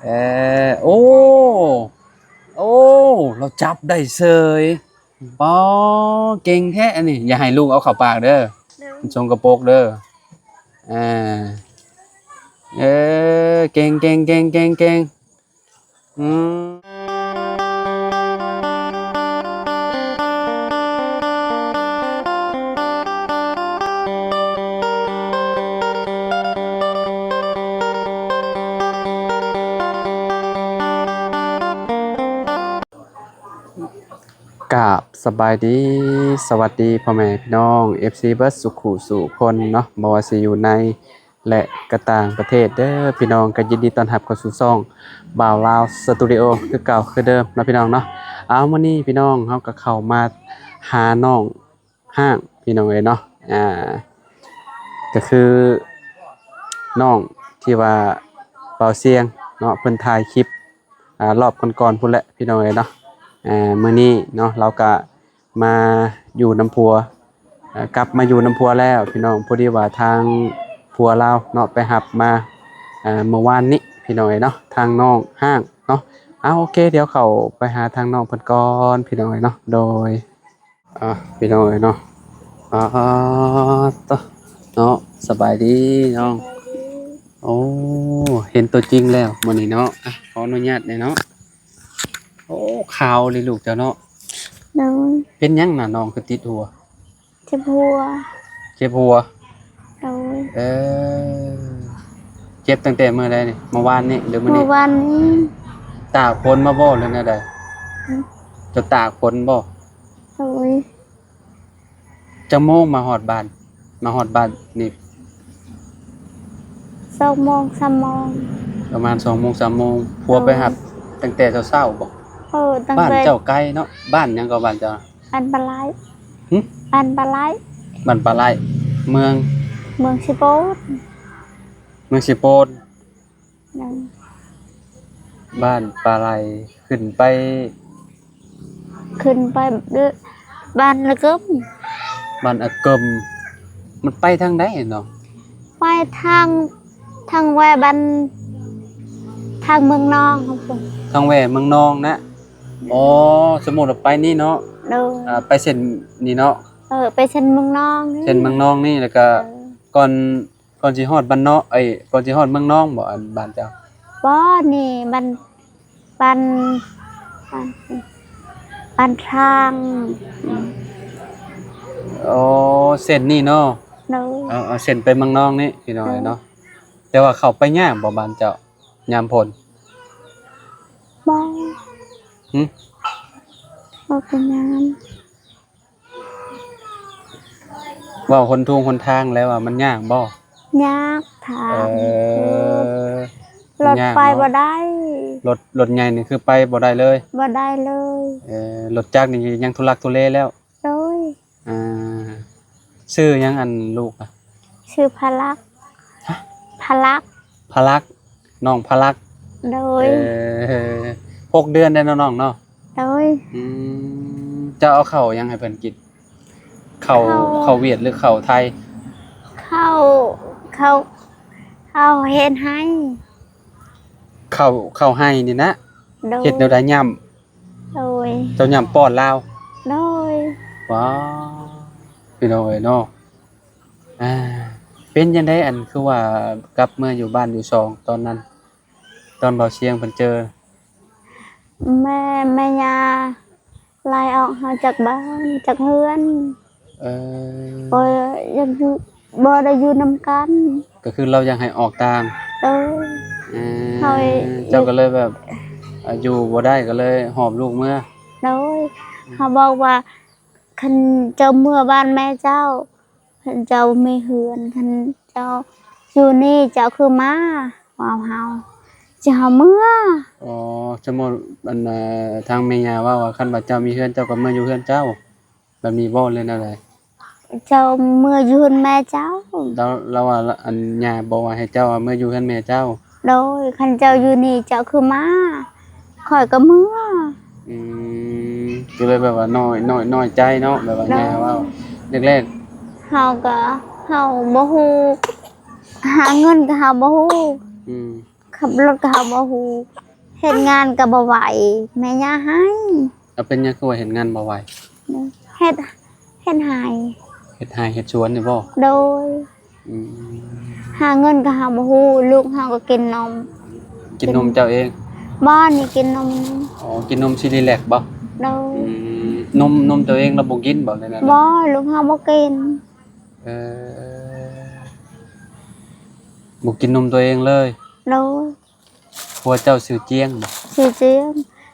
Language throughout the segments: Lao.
ເອີ ໂອ້ ໂອ້ ລາວຈັບໄດ້ເສີຍ. ປໍ ເກັ່ງແທ້ອັນນີ້. ຢ່າໃຫ້ລູກເອົາເຂົ້າປາກເດີ ເດີ ມັນສົກກະປົກເດີ. ເອີ ເອີ ເກັ່ງ ເກັ່ງ ເກັ່ງ ເກັ່ງ ເກັ່ງ. ອືມ ກາບສະບາຍດີ ສະຫວັດດີພໍ່ແມ່ພີ່ນ້ອງ ເອັຟຊີ ເບິດສູ່ຄູ່ສູ່ຄົນເນາະ ບໍ່ວ່າຊິຢູ່ໃນ ແລະ ກະຕ່າງປະເທດເດີພີ່ນ້ອງ. ກະຍິນດີຕ້ອນຮັບເຂົ້າສູ່ຊ່ອງບ່າວລາວສະຕູດິໂອ ຄືເກົ່າຄືເດີມເນາະພີ່ນ້ອງເນາະ. ເອົາ ມື້ນີ້ພີ່ນ້ອງ ເຮົາກະເຂົ້າມາຫານ້ອງຮ້າງພີ່ນ້ອງເອີຍເນາະ. ອ່າ ກະຄືນ້ອງທີ່ວ່າບ່າວຊຽງເນາະ ເພິ່ນຖ່າຍຄລິບ ອ່າ ຮອບກ່ອນໆພຸ້ນແຫຼະພີ່ນ້ອງເອີຍເນາະ. ອ່າ ມື້ນີ້ເນາະ ລາວກະ ມາຢູ່ນຳຜົວ ເອີ ກັບມາຢູ່ນຳຜົວແລ້ວພີ່ນ້ອງ. ພໍດີວ່າທາງຜົວລາວເນາະ ໄປຮັບມາ ເອີ ມື້ວານນີ້ພີ່ນ້ອງເອີຍເນາະ ທາງນ້ອງຮ້າງເນາະ. ເອົາ ໂອເຄ ດຽວເຂົ້າໄປຫາທາງນ້ອງເພິ່ນກ່ອນພີ່ນ້ອງເອີຍເນາະ. ໂດຍ ອ່າ ພີ່ນ້ອງເອີຍເນາະ ອ່າ ຕະ ເນາະ ສະບາຍດີນ້ອງ. ໂອ້ ເຫັນຕົວຈິງແລ້ວມື້ນີ້ເນາະ. ອ່ະ ຂໍອະນຸຍາດແດ່ເນາະ. ໂອ້ ຂາວເລີຍລູກເຈົ້າເນາະ. ໂດຍ. ເປັນຫຍັງນະນ້ອງຄືຕິດຫົວ? ເຈັບຫົວ. ເຈັບຫົວ? ໂດຍ. ເອີ ເຈັບຕັ້ງແຕ່ມື້ໃດນີ້? ມື້ວານນີ້ ຫຼືມື້ນີ້? ມື້ວານນີ້. ຕາກຝົນມາບໍ່ ຫຼືແນວໃດ? ຫື? ເຈົ້າຕາກຝົນບໍ່? ໂດຍ. ຈັກໂມງມາຮອດບ້ານ? ມາຮອດບ້ານນີ້ ສອງໂມງ ສາມໂມງ. ປະມານສອງໂມງ ສາມໂມງ. ຜົວໄປຮັບ ໂດຍ ຕັ້ງແຕ່ເຊົ້າໆບໍ່? ເອີ ຕັ້ງແຕ່ ບ້ານເຈົ້າໄກເນາະ. ບ້ານຫຍັງກໍບ້ານເຈົ້າ? ບ້ານປາໄລ. ຫຶ? ບ້ານປາໄລ. ບ້ານປາໄລ. ເມືອງ? ເມືອງເຊໂປນ. ເມືອງເຊໂປນ. ໂດຍ. ບ້ານປາໄລ ຂຶ້ນໄປ ຂຶ້ນໄປບ້ານອາເກີມ. ບ້ານອາເກີມ. ມັນໄປທາງໃດເນາະ? ໄປທາງ ທາງແວ່ບ້ານ ທາງເມືອງນອງ. ທາງແວ່ເມືອງນອງນະ. ອໍ ສົມມຸດວ່າໄປນີ້ເນາະ. ໂດຍ. ອ່າ ໄປເສັ້ນນີ້ເນາະ. ເອີ ໄປເສັ້ນເມືອງນອງນີ້. ເສັ້ນເມືອງນອງນີ້ ແລ້ວກະ ເອີ ກ່ອນ ກ່ອນຊິຮອດບ້ານເນາະ ເອີຍ ກ່ອນຊິຮອດເມືອງນອງບໍ່ ອັນບ້ານເຈົ້າ? ບໍ່ ນີ້ບ້ານ ບ້ານ ບ້ານທາງ. ໂອ້ ເສັ້ນນີ້ເນາະ. ໂດຍ. ເອົາ ເອົາເສັ້ນໄປເມືອງນອງນີ້ພີ່ນ້ອງເນາະ. ໂດຍ. ແຕ່ວ່າເຂົ້າໄປຍາກບໍ່ບ້ານເຈົ້າ ຍາມຝົນ? ບໍ່. ຫຶ? ບໍ່ເປັນຫຍັງ. ເວົ້າຫົນທຸງຫົນທາງແລ້ວວ່າມັນຍາກບໍ່? ຍາກ ທາງ ເອີ ລົດໄປບໍ່ໄດ້. ລົດ ລົດໃຫຍ່ນີ້ຄືໄປບໍ່ໄດ້ເລີຍ? ບໍ່ໄດ້ເລີຍ. ເອີ ລົດຈັກນີ້ຍັງທຸລັກທຸເລແລ້ວ. ໂດຍ. ອ່າ ຊື່ຫຍັງອັນລູກອະ? ຊື່ພະລັກ. ຮະ? ພະລັກ. ພະລັກ ນ້ອງພະລັກ. ໂດຍ. ເອີ ຫົກເດືອນໄດ້ເນາະນ້ອງເນາະ. ໂດຍ. ອືມ ເຈົ້າເອົາເຂົ້າຫຍັງໃຫ້ເພິ່ນກິນ? ເຂົ້າ ເຂົ້າ ເຂົ້າຫວຽດ ຫຼືເຂົ້າໄທ? ເຂົ້າ ເຂົ້າ ເຂົ້າເຮັດໄຮ່. ເຂົ້າ ເຂົ້າໄຮ່ນີ້ນະ? ໂດຍ. ເຮັດແນວໃດຫຍ້ຳ? ໂດຍ. ເຈົ້າຫຍ້ຳປ້ອນລາວ? ໂດຍ. ວ້າວ ພີ່ນ້ອງເອີຍເນາະ. ອ່າ ເປັນຈັ່ງໃດ ອັນຄືວ່າກັບເມືອຢູ່ບ້ານຢູ່ຊ່ອງຕອນນັ້ນ ຕອນບ່າວຊຽງເພິ່ນເຈີ? ແມ່ ແມ່ຍ່າໄລ່ອອກເຮົາຈາກບ້ານ ຈາກເຮືອນ. ເອີ ບໍ່ຢາກຢູ່ ບໍ່ໄດ້ຢູ່ນຳກັນ. ກໍຄືລາວຢາກໃຫ້ອອກຕ່າງ. ໂດຍ. ເອີ ເຮົາ ເຈົ້າກໍເລີຍແບບ ອ່າ ຢູ່ບໍ່ໄດ້ ກໍເລີຍຫອບລູກເມືອ. ໂດຍ. ເຮົາບອກວ່າ ຄັນເຈົ້າເມືອບ້ານແມ່ເຈົ້າ ເຈົ້າມີເຮືອນ ຄັນເຈົ້າຢູ່ນີ້ເຈົ້າຄືມາ ວ່າເຮົາ ຊິເຮົາເມືອ. ອໍ ສົມມຸດ ອັນ ເອີ ທາງແມ່ຍ່າເວົ້າວ່າ ຄັນວ່າເຈົ້າມີເຮືອນ ເຈົ້າກໍເມືອຢູ່ເຮືອນເຈົ້າ ແບບນີ້ບໍ່ ຫຼືແນວໃດ? ເຈົ້າເມືອຢູ່ເຮືອນແມ່ເຈົ້າ. ລາວ ລາວວ່າ ອັນ ຍ່າບອກວ່າໃຫ້ເຈົ້າເມືອຢູ່ເຮືອນແມ່ເຈົ້າ. ໂດຍ. ຄັນເຈົ້າຢູ່ນີ້ເຈົ້າຄືມາ ຂ້ອຍກໍເມືອ. ອືມ ກໍເລີຍແບບວ່ານ້ອຍ ນ້ອຍ ນ້ອຍໃຈເນາະ ແບບວ່າ ໂດຍ ຍ່າເວົ້າແລກໆ. ເຮົາກໍ ເຮົາບໍ່ຮູ້ ຫາເງິນກໍເຮົາບໍ່ຮູ້. ອືມ ຂັບລົດກໍເຮົາບໍ່ຮູ້ ເຮັດງານກໍບໍ່ໄຫວ ແມ່ຍ່າໃຫ້. ເອົາ ເປັນຫຍັງຄືວ່າເຮັດງານບໍ່ໄຫວ? ເຮັດ ເຮັດໄຮ່ ເຮັດໄຮ່ເຮັດສວນນີ້ບໍ່? ໂດຍ. ອືມ ຫາເງິນກໍເຮົາບໍ່ຮູ້ ລູກເຮົາກໍກິນນົມ. ກິນນົມເຈົ້າເອງ? ບໍ່ ນີ້ກິນນົມ. ອໍ ກິນນົມຊິຣີແລັກບໍ່? ໂດຍ. ອືມ ນົມ ນົມເຈົ້າເອງລະບໍ່ກິນບໍ່? ແນວນັ້ນ ບໍ່ ລູກເຮົາບໍ່ກິນ. ເອີ ບໍ່ກິນນົມຕົວເອງເລີຍ? ໂດຍ. ຜົວເຈົ້າຊື່ຈຽງບໍ່? ຊື່ຈຽງ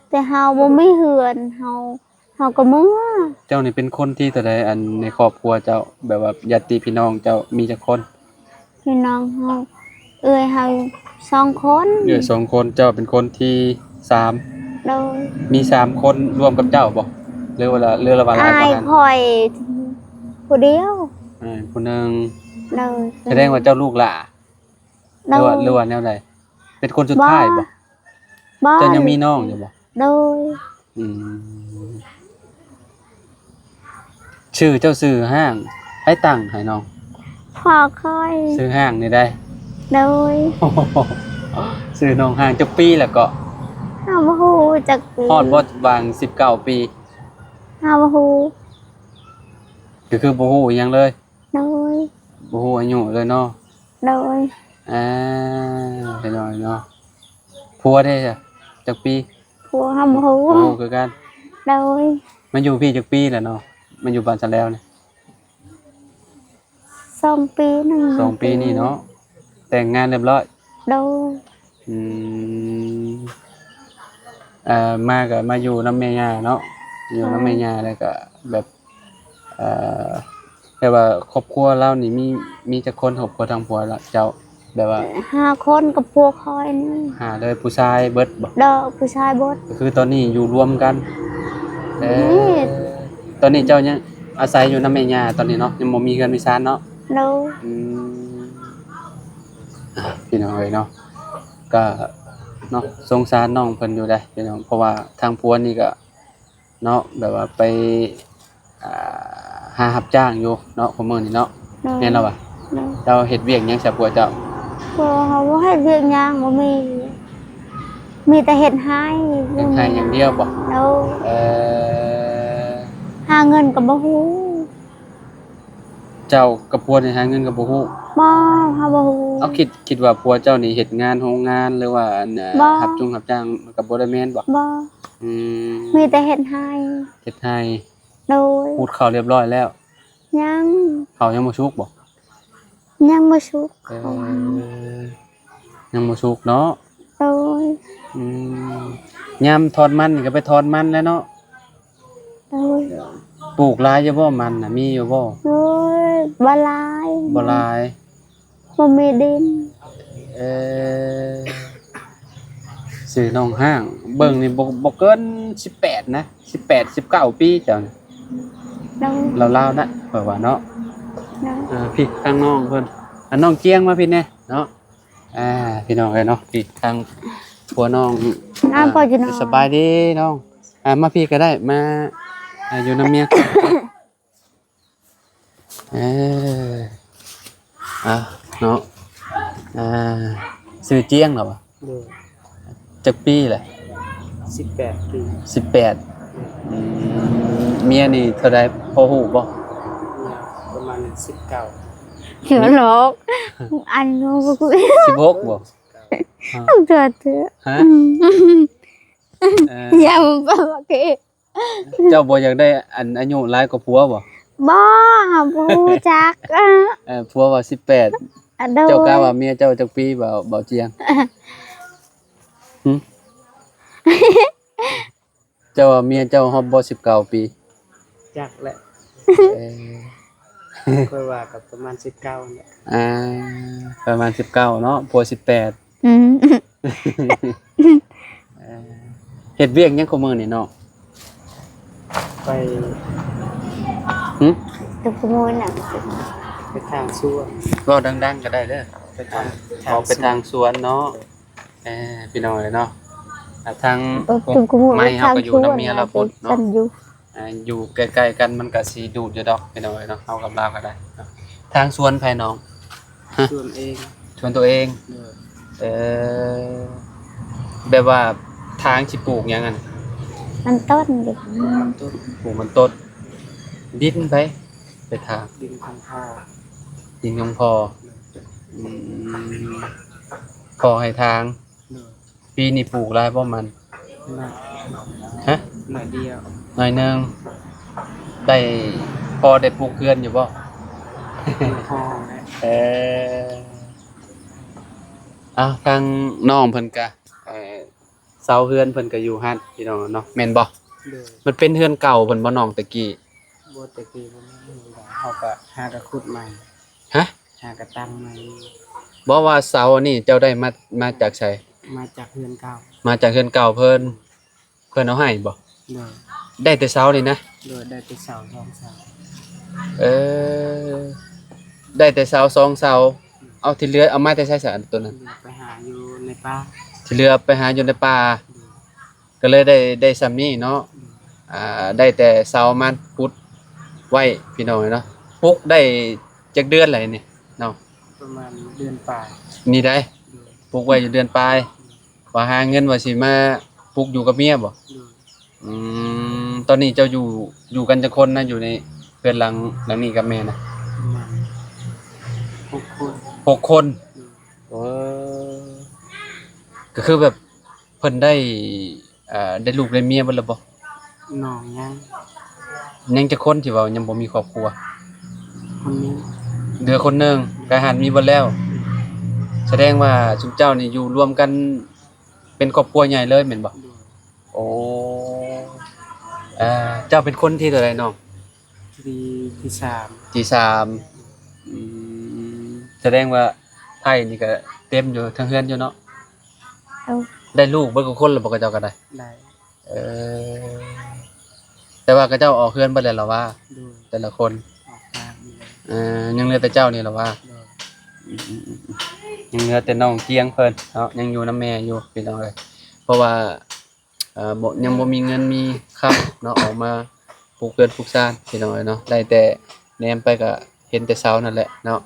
ແຕ່ເຮົາບໍ່ມີເຮືອນ ເຮົາ ເຮົາກໍເມືອ. ເຈົ້ານີ້ເປັນຄົນທີເທົ່າໃດ ອັນ ໃນຄອບຄົວເຈົ້າ ແບບວ່າຍາດຕິພີ່ນ້ອງເຈົ້າມີຈັກຄົນ? ພີ່ນ້ອງເຮົາ ເອື້ອຍເຮົາສອງຄົນ. ເອື້ອຍສອງຄົນ ເຈົ້າເປັນຄົນທີສາມ. ໂດຍ. ມີສາມຄົນລວມກັບເຈົ້າບໍ່? ຫຼືວ່າ ຫຼືວ່າຫຼາຍກວ່ານັ້ນ? ອ້າຍຂ້ອຍຜູ້ດຽວ. ອ້າຍຜູ້ໜຶ່ງ. ໂດຍ. ສະແດງວ່າເຈົ້າລູກຫຼ້າ? ໂດຍ. ຫຼືວ່າ ຫຼືວ່າແນວໃດ? ເປັນຄົນສຸດທ້າຍບໍ່? ບໍ່ ເຈົ້າຍັງມີນ້ອງຢູ່ບໍ່? ໂດຍ. ອືມ ຊື່ເຈົ້າຊື່ຮ້າງ ໃຜຕັ້ງໃຫ້ນ້ອງ? ພໍ່ຂ້ອຍ. ຊື່ຮ້າງນີ້ໃດ? ໂດຍ. ຊື່ນ້ອງຮ້າງ ຈັກປີແລ້ວເກາະ? ເຮົາບໍ່ຮູ້ຈັກປີ. ຮອດບໍ່ຫວ່າງສິບເກົ້າປີ? ເຮົາບໍ່ຮູ້. ກໍຄືບໍ່ຮູ້ອີ່ຫຍັງເລີຍ? ໂດຍ. ບໍ່ຮູ້ອາຍຸເລີຍເນາະ? ໂດຍ. ອ່າ ພີ່ນ້ອງເນາະ ຜົວເດ້ ຈັກປີ? ຜົວເຮົາບໍ່ຮູ້. ບໍ່ຮູ້ຄືກັນ. ໂດຍ. ມາຢູ່ພີ້ຈັກປີແລ້ວເນາະ? ມາຢູ່ບ້ານສະແລວນີ້ ສອງປີໜຶ່ງ. ສອງປີນີ້ເນາະ ແຕ່ງງານຮຽບຮ້ອຍ? ໂດຍ. ອືມ ເອີ ມາກໍມາຢູ່ນຳແມ່ຍ່າເນາະ ຢູ່ນຳແມ່ຍ່າ ໂດຍ ແລ້ວກໍແບບ ເອີ ແຕ່ວ່າຄອບຄົວລາວນີ້ມີ ມີຈັກຄົນ? ຄອບຄົວທາງຜົວລະເຈົ້າ ແບບວ່າ ຫ້າຄົນກັບຜົວຂ້ອຍນີ້. ຫ້າເລີຍ ຜູ້ຊາຍເບິດບໍ່? ໂດຍ ຜູ້ຊາຍເບິດ. ກໍຄືຕອນນີ້ຢູ່ລວມກັນ. ເອີ ນີ້ ຕອນນີ້ເຈົ້າຍັງອາໄສຢູ່ນຳແມ່ຍ່າຕອນນີ້ເນາະ ຍັງບໍ່ມີເຮືອນມີຊານເນາະ? ໂດຍ. ອືມ ອ່າ ພີ່ນ້ອງເອີຍເນາະ ກໍເນາະ ສົງສານນ້ອງເພິ່ນຢູ່ເດ້ພີ່ນ້ອງ ເພາະວ່າທາງຜົວນີ້ກໍ ເນາະ ແບບວ່າໄປ ອ່າ ຫາຮັບຈ້າງຢູ່ເນາະ ຄຸມື້ນີ້ເນາະ. ໂດຍ. ແມ່ນແລ້ວຫວາ? ໂດຍ. ເຈົ້າເຮັດວຽກຫຍັງຊະຜົວເຈົ້າ? ຜົວເຮົາບໍ່ເຮັດວຽກຫຍັງ ບໍ່ມີ ມີແຕ່ເຮັດໄຮ່. ເຮັດໄຮ່ຢ່າງດຽວບໍ່? ໂດຍ. ເອີ ຫາເງິນກໍບໍ່ຮູ້. ເຈົ້າກັບຜົວນີ້ຫາເງິນກໍບໍ່ຮູ້? ບໍ່ ເຮົາບໍ່ຮູ້. ເອົາ ຄິດ ຄິດວ່າຜົວເຈົ້ານີ້ເຮັດງານໂຮງງານ ຫຼືວ່າອັນ ບໍ່ ຮັບຈົງຮັບຈ້າງ ມັນກໍບໍ່ໄດ້ແມ່ນບໍ່? ບໍ່. ອືມ ມີແຕ່ເຮັດໄຮ່. ເຮັດໄຮ່. ໂດຍ. ຂູດເຂົ້າຮຽບຮ້ອຍແລ້ວ? ຍັງ. ເຂົ້າຍັງບໍ່ສຸກບໍ່? ຍັງບໍ່ສຸກ. ເອີ ເຂົ້າຫາ ຍັງບໍ່ສຸກເນາະ? ໂດຍ. ອືມ ຍາມຖອນມັນນີ້ກໍໄປຖອນມັນແຫຼະເນາະ? ໂດຍ. ປູກຫຼາຍຢູ່ບໍ່ມັນນະ ມີຢູ່ບໍ່? ໂດຍ ບໍ່ຫຼາຍ. ບໍ່ຫຼາຍ. ບໍ່ມີດິນ. ເອີ ຊື່ນ້ອງຮ້າງ ເບິ່ງນີ້ບໍ່ ບໍ່ເກີນສິບແປດນະ ສິບແປດ ສິບເກົ້າປີເຈົ້ານີ້. ໂດຍ. ລາວໆນະ ຂ້ອຍວ່າເນາະ. ໂດຍ. ເອີ ພີ້ທາງນ້ອງເພິ່ນ ອັນ ນ້ອງຈຽງມາພີ້ແດ່ເນາະ. ອ່າ ພີ່ນ້ອງເອີຍເນາະ ພີ້ທາງຜົວນ້ອງ. ອ່າ ສະບາຍດີນ້ອງ. ອ່າ ມາພີ້ກໍໄດ້ ມາ ອ່າ ຢູ່ນຳເມຍ. ເອີ ອ່າ ເນາະ ອ່າ ຊື່ຈຽງເນາະ? ໂດຍ. ຈັກປີແຫຼະ? ສິບແປດປີ. ສິບແປດ. ອືມ ເມຍນີ້ເທົ່າໃດ ພໍຮູ້ບໍ່? ປະມານສິບເກົ້າ. ເຊື່ອຫຼອກ ອັນ ສິບຫົກບໍ່? ເທື່ອ ເທື່ອ ຮະ? ອືມ ເອີ ຢ່າມາປະມາດ. ເຈົ້າບໍ່ຢາກໄດ້ອັນອາຍຸຫຼາຍກວ່າຜົວບໍ່? ບໍ່ ເຮົາບໍ່ຮູ້ຈັກ. ເອີ ຜົວວ່າສິບແປດ. ອາ ໂດຍ. ເຈົ້າກະວ່າເມຍເຈົ້າຈັກປີ ເບົາ ເບົາຈຽງ? ຫຶ? ເຈົ້າວ່າເມຍເຈົ້າຮອດບໍ່ສິບເກົ້າປີ? ຈັກແຫຼະ. ເອີ ຂ້ອຍວ່າກໍປະມານສິບເກົ້າແຫຼະ. ອ່າ ປະມານສິບເກົ້າເນາະ ຜົວສິບແປດ. ອືມ ເອີ ເຮັດວຽກຫຍັງຄູ່ມື້ນີ້ນ້ອງ? ໄປ ຫຶ? ແຕ່ຄູ່ມື້ນະ ໄປທາງສວນ. ເວົ້າດັງໆກໍໄດ້ເດີ. ໄປທາງ ເວົ້າໄປທາງສວນເນາະ. ເອີ ພີ່ນ້ອງເອີຍເນາະ ອ່າ ທາງ ເອີ ໄມ້ເຮົາກໍຢູ່ນຳເມຍລາວພຸ້ນເນາະ. ອ່າ ຢູ່ໃກ້ໆກັນ ມັນກະຊິດູດຢູ່ດອກ ພີ່ນ້ອງເອີຍເນາະ ເຮົາກັບລາວກໍໄດ້ເນາະ. ທາງສວນໃຜນ້ອງ? ຮະ? ສວນເອງ. ສວນຕົວເອງ. ໂດຍ. ເອີ ແບບວ່າທາງຊິປູກຫຍັງຫັ້ນ? ມັນຕົ້ນຢູ່ ມັນຕົ້ນ ປູກມັນຕົ້ນ. ດິນໃຜໄປທາງ? ດິນຂອງພໍ່. ດິນຂອງພໍ່. ອືມ ພໍ່ໃຫ້ທາງ. ໂດຍ. ປີນີ້ປູກຫຼາຍບໍ່ມັນ? ໜ້ອຍ. ຮະ? ໜ້ອຍດຽວ. ໜ້ອຍໜຶ່ງ. ໄດ້ ພໍໄດ້ປຸກເຮືອນຢູ່ບໍ່? ພໍແຫຼະ. ເອີ ເອົ້າ ທາງນ້ອງເພິ່ນກະ ເອີ ເສົາເຮືອນເພິ່ນກະຢູ່ຫັ້ນ ພີ່ນ້ອງເນາະ ແມ່ນບໍ່? ໂດຍ. ມັນເປັນເຮືອນເກົ່າເພິ່ນບໍ່ນ້ອງແຕ່ກີ້? ບໍ່ ແຕ່ກີ້ບໍ່ມີເຮືອນໃດ ເຮົາກະຫາກະຂຸດໃໝ່. ຮະ? ຫາກະຕັ້ງໃໝ່. ບໍ່ ວ່າເສົາອັນນີ້ເຈົ້າໄດ້ມາ ມາຈາກໃສ? ມາຈາກເຮືອນເກົ່າ. ມາຈາກເຮືອນເກົ່າເພິ່ນ. ເພິ່ນເອົາໃຫ້ບໍ່? ໂດຍ. ໄດ້ແຕ່ເສົານີ້ນະ? ໂດຍ ໄດ້ແຕ່ເສົາສອງເສົາ. ເອີ ໄດ້ແຕ່ເສົາສອງເສົາ. ເອົາ ທີ່ເຫຼືອເອົາມາແຕ່ໃສຊະ ອັນໂຕນັ້ນ? ໄປຫາຢູ່ໃນປ່າ. ທີ່ເຫຼືອໄປຫາຢູ່ໃນປ່າ. ໂດຍ. ກະເລີຍໄດ້ ໄດ້ຊ່ຳນີ້ເນາະ. ໂດຍ. ອ່າ ໄດ້ແຕ່ເສົາມາຂຸດໄວ້ ພີ່ນ້ອງເອີຍເນາະ. ປຸກໄດ້ຈັກເດືອນແລ້ວນີ້ເນາະ? ປະມານເດືອນປາຍນີ້ໄດ໋. ໂດຍ. ປຸກໄວ້ຢູ່ເດືອນປາຍ. ວ່າຫາເງິນວ່າຊິມາປຸກຢູ່ກັບເມຍບໍ່? ໂດຍ. ອືມ ຕອນນີ້ເຈົ້າຢູ່ ຢູ່ກັນຈັກຄົນນະ ຢູ່ໃນເຮືອນຫຼັງ ຫຼັງນີ້ກັບແມ່ນະ? ປະມານຫົກຄົນ. ຫົກຄົນ. ໂດຍ. ເອີ ກະຄືແບບເພິ່ນໄດ້ ເອີ ໄດ້ລູກໄດ້ເມຍເບິດແລ້ວບໍ່? ນ້ອງຍັງ. ຍັງຈັກຄົນທີ່ວ່າຍັງບໍ່ມີຄອບຄົວ? ຄົນໜຶ່ງ. ເຫຼືອຄົນໜຶ່ງ. ໂດຍ. ກະຫັນມີເບິດແລ້ວ. ໂດຍ. ສະແດງວ່າຊຸມເຈົ້ານີ້ຢູ່ລວມກັນເປັນຄອບຄົວໃຫຍ່ເລີຍແມ່ນບໍ່? ໂດຍ. ໂອ້ ເອີ ເຈົ້າເປັນຄົນທີເທົ່າໃດນ້ອງ? ທີ ທີສາມ. ທີສາມ. ອືມ ສະແດງວ່າໄພ້ນີ້ກະເຕັມຢູ່ເທິງເຮືອນຢູ່ເນາະ? ໂດຍ. ໄດ້ລູກເບິດທຸກຄົນແລ້ວບໍ່ ເຂົາເຈົ້າກະໄດ້? ໄດ້. ເອີ ແຕ່ວ່າເຂົາເຈົ້າອອກເຮືອນເບິດແລ້ວລະວ່າ? ໂດຍ. ແຕ່ລະຄົນ ອອກທາງນີ້ແຫຼະ. ເອີ ຍັງເຫຼືອແຕ່ເຈົ້ານີ້ລະວ່າ? ໂດຍ. ອືມ ອືມ ອືມ ອືມ ຍັງເຫຼືອແຕ່ນ້ອງກຽງເພິ່ນເນາະ ຍັງຢູ່ນຳແມ່ຢູ່ ພີ່ນ້ອງເອີຍ. ເພາະວ່າ ເອີ ບໍ່ ຍັງບໍ່ມີເງິນມີຄຳເນາະ ອອກມາປຸກເຮືອນປຸກຊານ ພີ່ນ້ອງເອີຍເນາະ. ໄດ້ແຕ່ແນມໄປກະເຫັນແຕ່ເສົານັ້ນແຫຼະເນາະ.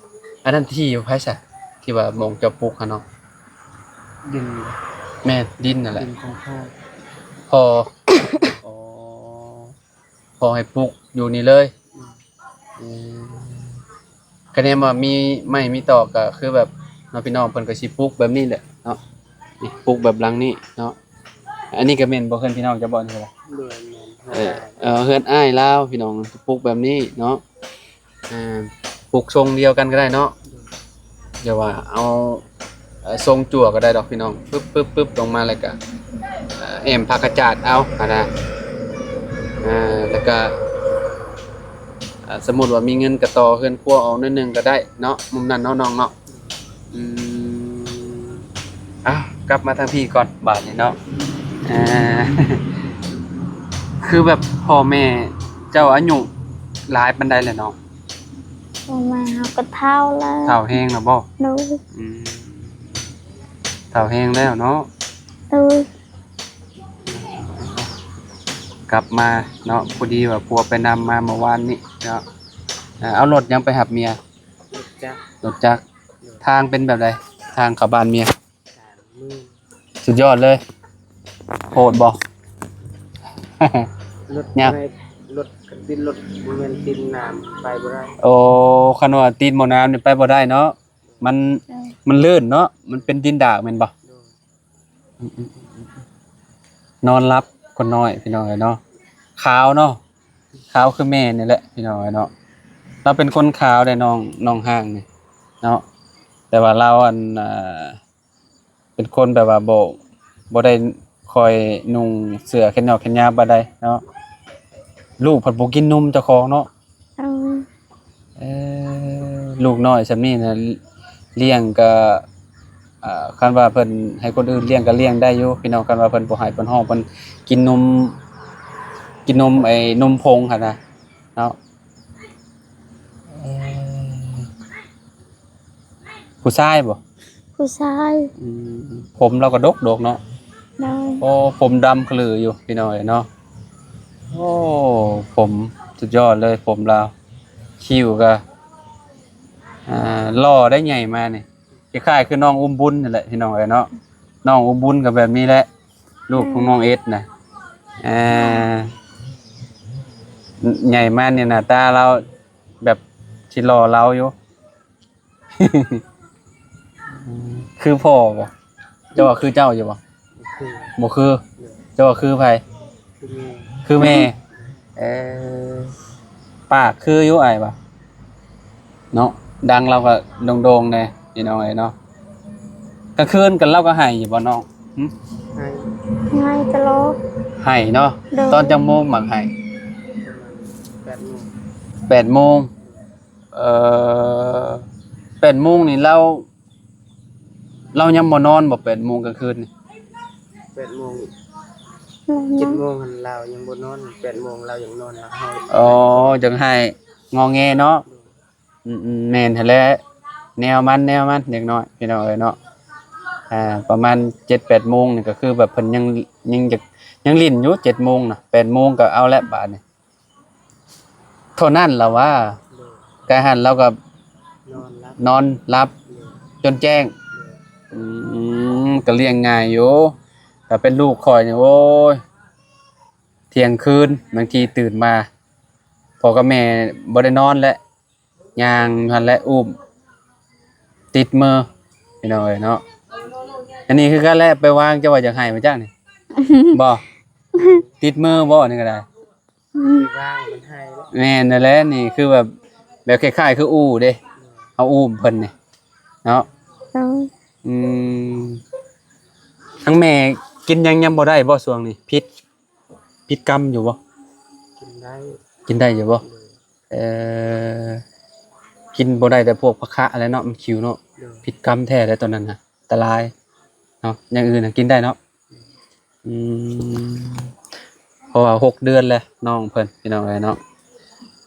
ອັນນັ້ນທີ່ຂອງໃຜຊະ ທີ່ວ່າໝ່ອງເຈົ້າປຸກຫັ້ນເນາະ? ດິນ. ແມ່ນ ດິນນັ້ນແຫຼະ. ດິນຂອງພໍ່. ພໍ່. ອໍ ພໍ່ໃຫ້ປຸກຢູ່ນີ້ເລີຍ. ອືມ ອືມ ຄະແນນວ່າມີໄມ້ມີຕອກກະຄືແບບເນາະ ພີ່ນ້ອງເພິ່ນກະຊິປຸກແບບນີ້ແຫຼະເນາະ. ນີ້ ປຸກແບບຫຼັງນີ້ເນາະ. ອັນນີ້ກະແມ່ນບໍ່ ເຮືອນພີ່ນ້ອງເຈົ້າບໍ່ນີ້ກະ? ໂດຍ ແມ່ນ. ເອີ ເຮືອນອ້າຍລາວ ພີ່ນ້ອງ ປຸກແບບນີ້ເນາະ. ອ່າ ປຸກຊົງດຽວກັນກະໄດ້ເນາະ. ໂດຍ. ຢ່າວ່າເອົາ ເອີ ຊົງຈັ່ວກະໄດ້ດອກພີ່ນ້ອງ ປຶບໆໆ ລົງມາແລ້ວກະ ເອີ ແອ້ມຜ້າຂະຈາດເອົາຫັ້ນນະ. ເອີ ແລ້ວກະ ເອີ ສົມມຸດວ່າມີເງິນກະຕໍ່ເຮືອນຄົວອອກໜ້ອຍໜຶ່ງກະໄດ້ເນາະ ມຸມນັ້ນເນາະນ້ອງເນາະ. ອືມ ເອົ້າ ກັບມາທາງພີ້ກ່ອນບາດນີ້ເນາະ. ເອີ ຄືແບບພໍ່ແມ່ເຈົ້າອາຍຸຫຼາຍປານໃດແລ້ວນ້ອງ? ພໍ່ແມ່ເຮົາກະເຖົ້າແລ້ວ. ເຖົ້າແຮງແລ້ວບໍ່? ໂດຍ. ອືມ ເຖົ້າແຮງແລ້ວເນາະ. ໂດຍ. ກັບມາເນາະ ພໍດີວ່າຜົວໄປນຳມາເມື່ອວານນີ້ເນາະ. ເອົາ ເອົາລົດຫຍັງໄປຮັບເມຍ? ລົດຈັກ. ລົດຈັກ. ໂດຍ. ທາງເປັນແບບໃດ ທາງເຂົ້າບ້ານເມຍ? ສາມມື້. ສຸດຍອດເລີຍ. ໂຫດບໍ່? ລົດ ຍາກ. ລົດ ດິນລົດ ບໍ່ແມ່ນດິນໜາມ ໄປບໍ່ໄດ້. ໂອ້ ຄັນວ່າຕິດໝໍ້ນ້ຳນີ້ໄປບໍ່ໄດ້ເນາະ. ມັນ ເອີ ມັນລື່ນເນາະ ມັນເປັນດິນດາກແມ່ນບໍ່? ໂດຍ. ອືມ ນອນຫຼັບຄົນນ້ອຍ ພີ່ນ້ອງເອີຍເນາະ. ຂາວເນາະ ຂາວຄືແມ່ນີ້ແຫຼະ ພີ່ນ້ອງເອີຍເນາະ. ລາວເປັນຄົນຂາວເດ້ ນ້ອງ ນ້ອງຮ່າງນີ້ເນາະ. ແຕ່ວ່າລາວ ອັນ ເປັນຄົນແບບວ່າບໍ່ ບໍ່ໄດ້ຄ່ອຍນຸ່ງເສື້ອແຂນຍອກແຂນຍາວປານໃດເນາະ. ລູກພັດບໍ່ກິນນົມເຈົ້າຂອງເນາະ. ເອີ ເອີ ລູກນ້ອຍຊ່ຳນີ້ນະ ລ້ຽງກະ ອ່າ ຄັນວ່າເພິ່ນໃຫ້ຄົນອື່ນລ້ຽງກະລ້ຽງໄດ້ຢູ່ ພີ່ນ້ອງ. ຄັນວ່າເພິ່ນບໍ່ໃຫ້ເພິ່ນຮ້ອງ ເພິ່ນກິນນົມ ກິນນົມ ໄອ້ນົມຜົງຫັ້ນນະເນາະ. ເອີ ຜູ້ຊາຍບໍ່? ຜູ້ຊາຍ. ອືມ ຜົມລາວກະດົກໆເນາະ. ໂດຍ. ໂອ້ ຜົມດຳຄະລືຢູ່ ພີ່ນ້ອງເອີຍເນາະ. ໂອ້ ຜົມສຸດຍອດເລີຍ ຜົມລາວ. ຄິ້ວກະ ອ່າ ຫຼໍ່ໄດ໋ ໃຫຍ່ມານີ້. ຄ້າຍໆຄືນ້ອງອຸ້ມບຸນນີ້ແຫຼະ ພີ່ນ້ອງເອີຍເນາະ. ນ້ອງອຸ້ມບຸນກໍແບບນີ້ແຫຼະ ລູກຂອງ ອືມ ນ້ອງເອັດນະ. ອ່າ ໃຫຍ່ມານີ້ໜ້າຕາລາວແບບຊິຫຼໍ່ເລົາຢູ່. ຄືພໍ່ບໍ່? ເຈົ້າວ່າຄືເຈົ້າຢູ່ບໍ່? ບໍ່ຄື. ບໍ່ຄື. ເຈົ້າວ່າຄືໃຜ? ຄືແມ່. ເອີ ປາກຄືຢູ່ອ້າຍວ່າເນາະ. ດັງລາວກໍໂດ່ງໆແດ່ພີ່ນ້ອງເອີຍເນາະ. ກາງຄືນກັນລາວກໍໄຫ້ຢູ່ບໍ່ນ້ອງ? ຫຶ? ໄຫ້. ໄຫ້ຕະຫຼອດ. ໄຫ້ເນາະ. ໂດຍ. ຕອນຈັກໂມງມັກໄຫ້? ປະມານແປດໂມງ. ແປດໂມງ. ເອີ ແປດໂມງນີ້ລາວ ລາວຍັງບໍ່ນອນບໍ່ ແປດໂມງກາງຄືນນີ້? ແປດໂມງ. ອືມ ເຈັດໂມງຫັ້ນລາວຍັງບໍ່ນອນ ແປດໂມງລາວຍັງນອນລະ. ອໍ ຈັ່ງໃຫ້ງໍແງເນາະ. ໂດຍ. ອືມໆ ແມ່ນຫັ້ນແຫຼະ ແນວມັນ ແນວມັນເດັກນ້ອຍ ພີ່ນ້ອງເອີຍເນາະ. ອ່າ ປະມານເຈັດແປດໂມງນີ້ກໍຄືແບບເພິ່ນຍັງ ຍັງຢາກ ຍັງຫຼິ້ນຢູ່ ເຈັດໂມງນະ ແປດໂມງກໍເອົາແລ້ວບາດນີ້. ເທົ່ານັ້ນລະວ່າ. ໂດຍ. ກາຍຫັ້ນລາວກໍນອນຫຼັບ ນອນຫຼັບ. ໂດຍ. ຈົນແຈ້ງ. ໂດຍ. ອືມ ກໍລ້ຽງງ່າຍຢູ່. ຖ້າເປັນລູກຂ້ອຍນີ້ ໂອ້ຍ ທ່ຽງຄືນບາງທີຕື່ນມາ ພໍ່ກັບແມ່ບໍ່ໄດ້ນອນແຫຼະ ຍ່າງຢູ່ຫັ້ນແຫຼະ ອຸ້ມ ຕິດເມີພີ່ນ້ອງເອີຍເນາະ. ອັນນີ້ຄືກັນແຫຼະ ໄປວາງເຈົ້າວ່າຢາກໄຫ້ມາຈັກນີ້ ບໍ່ ຕິດເມີບໍ່ ອັນນີ້ກໍໄດ້. ອືມ ໄປວາງມັນໄຫ້ແລ້ວ. ແມ່ນນັ້ນແຫຼະ ນີ້ຄືແບບ ແບບຄ້າຍໆຄືອູ້ເດ້ ເຮົາອູ້ມເພິ່ນນີ້ເນາະ. ໂດຍ. ອືມ ທາງແມ່ກິນຫຍັງຍັງບໍ່ໄດ້ບໍ່ຊ່ວງນີ້? ຜິດ ຜິດກຳຢູ່ບໍ່? ກິນໄດ້. ກິນໄດ້ຢູ່ບໍ່? ໂດຍ. ເອີ ກິນບໍ່ໄດ້ແຕ່ພວກຜັກຄະແຫຼະເນາະ ມັນຂິວເນາະ. ໂດຍ. ຜິດກຳແທ້ເດ້ຕອນນັ້ນນະ ອັນຕະລາຍເນາະ. ຢ່າງອື່ນນະກິນໄດ້ເນາະ. ອືມ ເພາະວ່າຫົກເດືອນແລ້ວນ້ອງເພິ່ນ ພີ່ນ້ອງເອີຍເນາະ.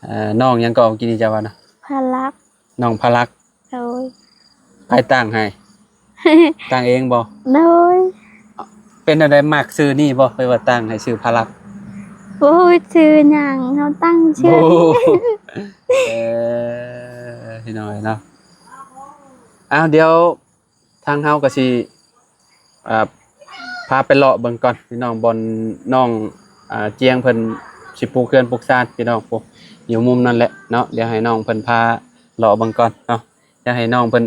ເອີ ນ້ອງຫຍັງກໍ ເມື່ອກີ້ນີ້ເຈົ້າວ່ານະ? ພາລັກ. ນ້ອງພາລັກ. ໂດຍ. ໃຜຕັ້ງໃຫ້? ຕັ້ງເອງບໍ່? ໂດຍ. ເປັນແນວໃດ ມັກຊື່ນີ້ບໍ່ ເພິ່ນວ່າຕັ້ງໃຫ້ຊື່ພາລັກ? ໂອ້ຍ ຊື່ຫຍັງ ເຮົາຕັ້ງຊື່. ໂອ້ ເອີ ພີ່ນ້ອງເອີຍເນາະ. ອ້າວ ດຽວ ທາງເຮົາກໍຊິ ອ່າ ພາໄປເລາະເບິ່ງກ່ອນພີ່ນ້ອງ ບ່ອນນ້ອງ ອ່າ ຈຽງເພິ່ນຊິປູກເຮືອນປູກຊານ ພີ່ນ້ອງ ຢູ່ມຸມນັ້ນແຫຼະເນາະ. ດຽວໃຫ້ນ້ອງເພິ່ນພາເລາະເບິ່ງກ່ອນເນາະ. ຢາກໃຫ້ນ້ອງເພິ່ນ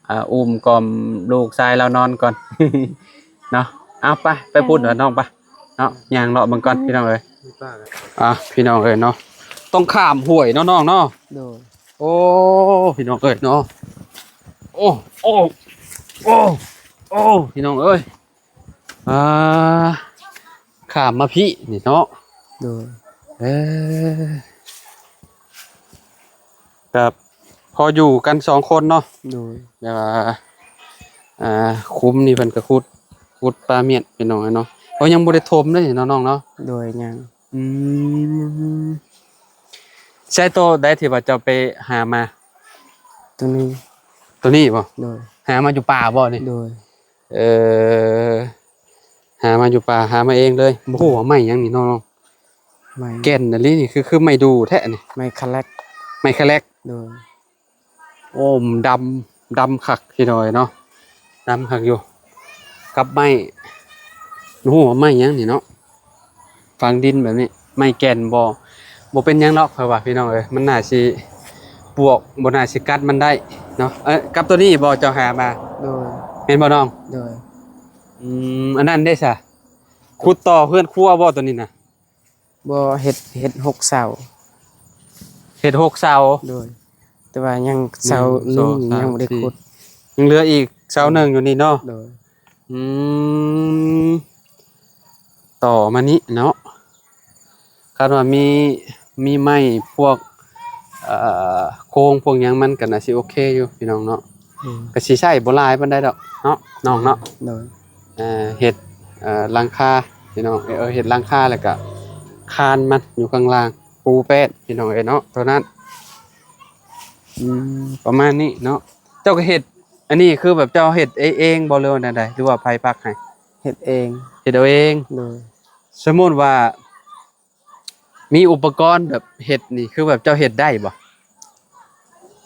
ອ່າ ອຸ້ມກ່ອມລູກຊາຍລາວນອນກ່ອນເນາະ. ເອົາ ໄປ ໄປພຸ້ນ ໄປ ເດີ ນ້ອງ ໄປເນາະ. ຍ່າງເລາະເບິ່ງກ່ອນ ອືມ ພີ່ນ້ອງເອີຍ. ອ່າ ພີ່ນ້ອງເອີຍເນາະ ຕ້ອງຂ້າມຫ້ວຍເນາະນ້ອງເນາະ. ໂດຍ. ໂອ້ ພີ່ນ້ອງເອີຍເນາະ ໂອ້ ໂອ້ ໂອ້ ໂອ້ ພີ່ນ້ອງເອີຍ ອ່າ ຂ້າມມາພີ້ນີ້ເນາະ. ໂດຍ. ເອີ ກໍພໍຢູ່ກັນສອງຄົນເນາະ. ໂດຍ. ແຕ່ວ່າ ອ່າ ຂຸມນີ້ເພິ່ນກໍຂຸດ ຂຸດປາມ້ຽນ ພີ່ນ້ອງເອີຍເນາະ. ເຮົາຍັງບໍ່ໄດ້ຖົມເດ້ເນາະນ້ອງເນາະ. ໂດຍ ຍັງ. ອືມ ໃຊ່ໂຕໃດທີ່ວ່າເຈົ້າໄປຫາມາ? ໂຕນີ້. ໂຕນີ້ບໍ່? ໂດຍ. ຫາມາຢູ່ປ່າບໍ່ນີ້? ໂດຍ. ເອີ ຫາມາຢູ່ປ່າ ຫາມາເອງເລີຍ. ບໍ່ຮູ້ວ່າໄມ້ຫຍັງນີ້ເນາະ. ໄມ້ ແກ່ນອີ່ຫຼີນີ້ ຄື ຄືໄມ້ດູ່ແທ້ນີ້. ໄມ້ຄາແລັກ. ໄມ້ຄາແລັກ. ໂດຍ. ໂອ້ ດຳ ດຳຄັກພີ່ນ້ອງເນາະ ດຳຄັກຢູ່ ກັບໄມ້ ບໍ່ຮູ້ວ່າໄມ້ຫຍັງນີ້ເນາະ ຝັງດິນແບບນີ້ ໄມ້ແກ່ນບໍ່ ບໍ່ເປັນຫຍັງດອກ ຂ້ອຍວ່າພີ່ນ້ອງເອີຍ ມັນໜ້າຊິປວກ ບໍ່ໜ້າຊິກັດມັນໄດ້ເນາະ. ເອີ ກັບໂຕນີ້ບໍ່ເຈົ້າຫາມາ? ໂດຍ. ແມ່ນບໍ່ນ້ອງ? ໂດຍ. ອືມ ອັນນັ້ນເດ້ຊະ ຂຸດຕໍ່ເຮືອນຄົວບໍ່ໂຕນີ້ນະ? ບໍ່ ເຮັດ ເຮັດຫົກເສົາ. ເຮັດຫົກເສົາ? ໂດຍ. ແຕ່ວ່າຍັງເສົາໜຶ່ງ ໜຶ່ງ ສອງ ສາມ ຍັງບໍ່ໄດ້ ສີ່ ຂຸດ ຍັງເຫຼືອອີກເສົາໜຶ່ງຢູ່ນີ້ເນາະ? ໂດຍ. ອືມ ຕໍ່ມານີ້ເນາະ ຄັນວ່າມີ ມີໄມ້ພວກ ເອີ ໂຄງພວກຫຍັງມັນກໍໜ້າຊິໂອເຄຢູ່ພີ່ນ້ອງເນາະ. ອືມ ກໍຊິໃຊ້ບໍ່ຫຼາຍປານໃດດອກເນາະ ນ້ອງເນາະ. ໂດຍ. ເອີ ເຮັດ ເອີ ຫຼັງຄາພີ່ນ້ອງເອີຍ ເຮັດຫຼັງຄາ ແລ້ວກະຄານມັນຢູ່ຂ້າງລ່າງ ປູແປ້ນພີ່ນ້ອງເອີຍເນາະ ເທົ່ານັ້ນ. ອືມ ປະມານນີ້ເນາະ. ເຈົ້າກໍເຮັດ ອັນນີ້ຄືແບບເຈົ້າເຮັດເອ- ເອງບໍ່ ຫຼືວ່າແນວໃດ ຫຼືວ່າໃຜປັກໃຫ້? ເຮັດເອງ. ເຮັດເອົາເອງ. ໂດຍ. ສົມມຸດວ່າ ມີອຸປະກອນແບບເຮັດນີ້ ຄືແບບເຈົ້າເຮັດໄດ້ບໍ່?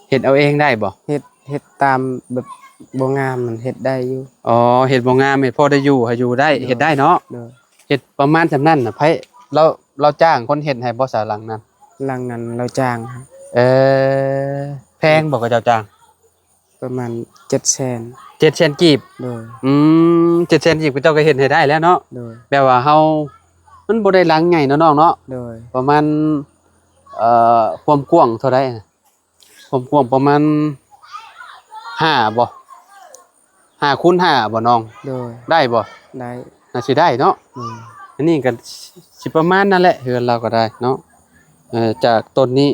ເຮັດເອົາເອງໄດ້ບໍ່? ເຮັດ ເຮັດຕາມແບບ ບໍ່ງາມມັນເຮັດໄດ້ຢູ່. ອໍ ເຮັດບໍ່ງາມ ເຮັດພໍໄດ້ຢູ່ ໃຫ້ຢູ່ໄດ້ ໂດຍ ເຮັດໄດ້ເນາະ. ໂດຍ ເຮັດປະມານສ່ຳນັ້ນນະ ໃຜ ລາວ ລາວຈ້າງຄົນເຮັດໃຫ້ບໍ່ ສາ ຫຼັງນັ້ນ? ຫຼັງນັ້ນລາວຈ້າງ. ເອີ ແພງບໍ່ ເຂົາເຈົ້າຈ້າງ? ປະມານເຈັດແສນ. ເຈັດແສນກີບ? ໂດຍ ອືມ ເຈັດແສນກີບ ເຂົາເຈົ້າກໍເຮັດໃຫ້ໄດ້ແລ້ວເນາະ. ໂດຍ ແບບວ່າເຮົາ ມັນບໍ່ໄດ້ຫຼັງໃຫຍ່ເນາະນ້ອງເນາະ. ໂດຍ ປະມານ ເອີ ຄວາມກວ້າງເທົ່າໃດ? ຄວາມກວ້າງປະມານຫ້າບໍ່? ຫ້າຄູນຫ້າບໍ່ນ້ອງ? ໂດຍ ໄດ້ບໍ່? ໄດ້ ໜ້າຊິໄດ້ເນາະ. ໂດຍ ອັນນີ້ກໍຊິປະມານນັ້ນແຫຼະ ເຮືອນລາວກໍໄດ້ເນາະ. ເອີ ຈາກຕົ້ນນີ້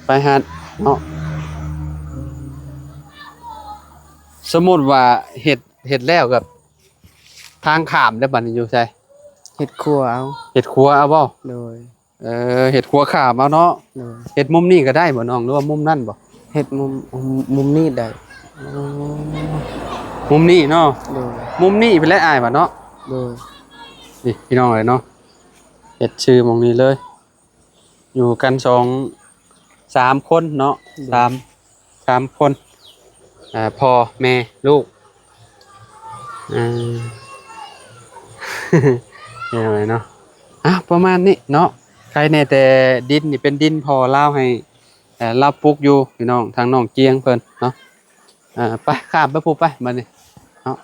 ໄປຫັ້ນເນາະ. ສົມມຸດວ່າເຮັດ ເຮັດແລ້ວກໍທາງຂ້າມເດ້ ບັດນີ້ຢູ່ໃສ? ເຮັດຄົວເອົາ. ເຮັດຄົວເອົາບໍ່? ໂດຍ ເອີ ເຮັດຄົວຂ້າມເອົາເນາະ. ໂດຍ ເຮັດມຸມນີ້ກໍໄດ້ບໍ່ນ້ອງ ຫຼືວ່າມຸມນັ້ນບໍ່? ເຮັດມຸມ ມຸມ ມຸມນີ້ໄດ້. ອໍ ມຸມນີ້ເນາະ. ໂດຍ ມຸມນີ້ເປັນແຫຼະອ້າຍວ່າເນາະ. ໂດຍ ນີ້ພີ່ນ້ອງເອີຍເນາະ ເຮັດຊື່ໝ່ອງນີ້ເລີຍ. ຢູ່ກັນສອງສາມຄົນເນາະ. ໂດຍ ສາມ ສາມຄົນ ເອີ ພໍ່ແມ່ລູກ. ເອີ ເປັນຫຍັງເນາະ. ອ່ະ ປະມານນີ້ເນາະ. ໃຄແນ່ແຕ່ດິນນີ້ເປັນດິນພໍ່ລາວໃຫ້ ເອີ ລາວປຸກຢູ່ ພີ່ນ້ອງ ທາງນ້ອງຈຽງເພິ່ນເນາະ. ເອີ ໄປ ຂ້າມໄປພຸ້ນໄປ ບັດນີ້ເນາະ.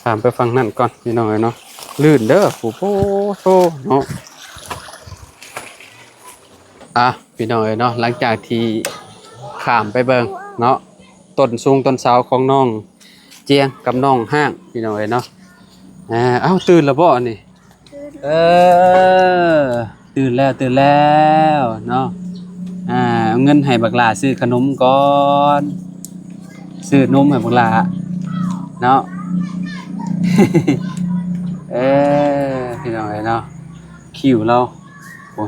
ຂ້າມໄປຝັ່ງນັ້ນກ່ອນ ພີ່ນ້ອງເອີຍເນາະ. ລື່ນເດີ ໂອ້ໂຫ ໂທເນາະ. ອ່ະ ພີ່ນ້ອງເອີຍເນາະ ຫຼັງຈາກທີ່ຂ້າມໄປເບິ່ງເນາະ ຕົ້ນສູງຕົ້ນເສົາຂອງນ້ອງຈຽງກັບນ້ອງຮ້າງ ພີ່ນ້ອງເອີຍເນາະ. ເອົ້າ ຕື່ນແລ້ວບໍ່ອັນນີ້? ເອີ ຕື່ນແລ້ວ ຕື່ນແລ້ວເນາະ. ອ່າ ເອົາເງິນໃຫ້ບັກຫຼ້າຊື້ຂະໜົມກ່ອນ ຊື້ນົມໃຫ້ບັກຫຼ້າເນາະ. ເອີ ພີ່ນ້ອງເອີຍເນາະ ຄິວລາວ ໂອ້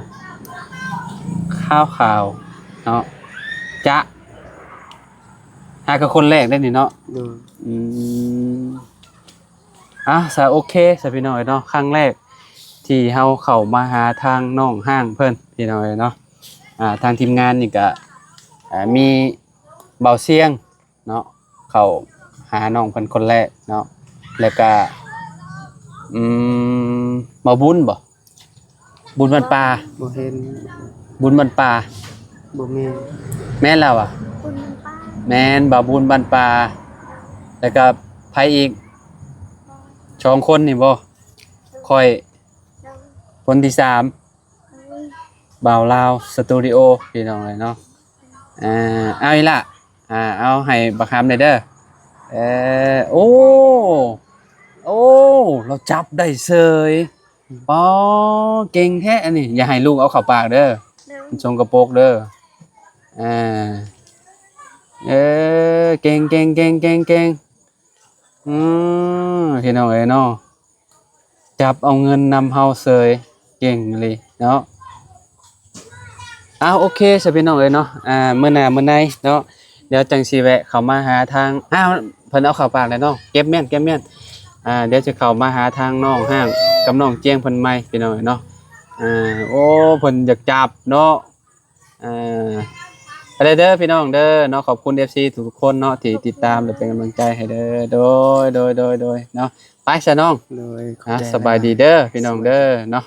ຂາວໆເນາະ. ຈະ ຫາກັບຄົນແລກໄດ້ນີ້ເນາະ. ໂດຍ ອືມ ອ່ະ ສະ ໂອເຄ ສະ ພີ່ນ້ອງເອີຍເນາະ ຄັ້ງແລກທີ່ເຮົາເຂົ້າມາຫາທາງນ້ອງຮ້າງເພິ່ນ ພີ່ນ້ອງເອີຍເນາະ. ອ່າ ທາງທີມງານນີ້ກະ ອ່າ ມີບ່າວຊຽງເນາະ ເຂົ້າຫານ້ອງເພິ່ນຄົນແລກເນາະ ແລ້ວກະ ອືມ ບ່າວບຸນບໍ່? ບຸນບ້ານປ່າ ບໍ່ເຫັນ ບຸນບ້ານປ່າ ບໍ່ແມ່ນ ແມ່ນແລ້ວຫວາ? ບຸນບ້ານປ່າ ແມ່ນ ບ່າວບຸນບ້ານປ່າ ແລ້ວກໍໃຜອີກ? ສອງຄົນນີ້ບໍ່? ຂ້ອຍ ຄົນທີສາມ ບ່າວລາວສະຕູດິໂອ ພີ່ນ້ອງເອີຍເນາະ. ອ່າ ເອົາອີ່ຫຼ້າ ອ່າ ເອົາໃຫ້ບັກຫຳແດ່ເດີ. ເອີ ໂອ້ ໂອ້ ລາວຈັບໄດ້ເສີຍ. ປໍ ເກັ່ງແທ້ອັນນີ້ ຢ່າໃຫ້ລູກເອົາເຂົ້າປາກເດີ ໂດຍ ມັນສົກກະປົກເດີ. ເອີ ເອີ ເກັ່ງ ເກັ່ງ ເກັ່ງ ເກັ່ງ ເກັ່ງ. ອືມ ພີ່ນ້ອງເອີຍເນາະ ຈັບເອົາເງິນນຳເຮົາເສີຍ ເກັ່ງອີ່ຫຼີເນາະ. ອ້າວ ໂອເຄ ຊະ ພີ່ນ້ອງເອີຍເນາະ ອ່າ ມື້ໜ້າມື້ໃນເນາະ ດຽວຈັ່ງຊິແວະເຂົ້າມາຫາທາງ ອ້າວ ເພິ່ນເອົາເຂົ້າປາກແລ້ວເນາະ ເກັບແມ່ນ ເກັບແມ່ນ. ອ່າ ດຽວຈະເຂົ້າມາຫາທາງນ້ອງຮ້າງກັບນ້ອງຈຽງເພິ່ນໃໝ່ ພີ່ນ້ອງເອີຍເນາະ. ອ່າ ໂອ້ ເພິ່ນຢາກຈັບເນາະ. ອ່າ ໄປເດີພີ່ນ້ອງເດີເນາະ ຂອບຄຸນເອັຟຊີທຸກໆຄົນເນາະ ທີ່ຕິດຕາມ ແລະ ເປັນກຳລັງໃຈໃຫ້ເດີ. ໂດຍ ໂດຍ ໂດຍ ໂດຍເນາະ ໄປຊະນ້ອງ ໂດຍ ຂອບໃຈ ສະບາຍດີເດີພີ່ນ້ອງເດີເນາະ.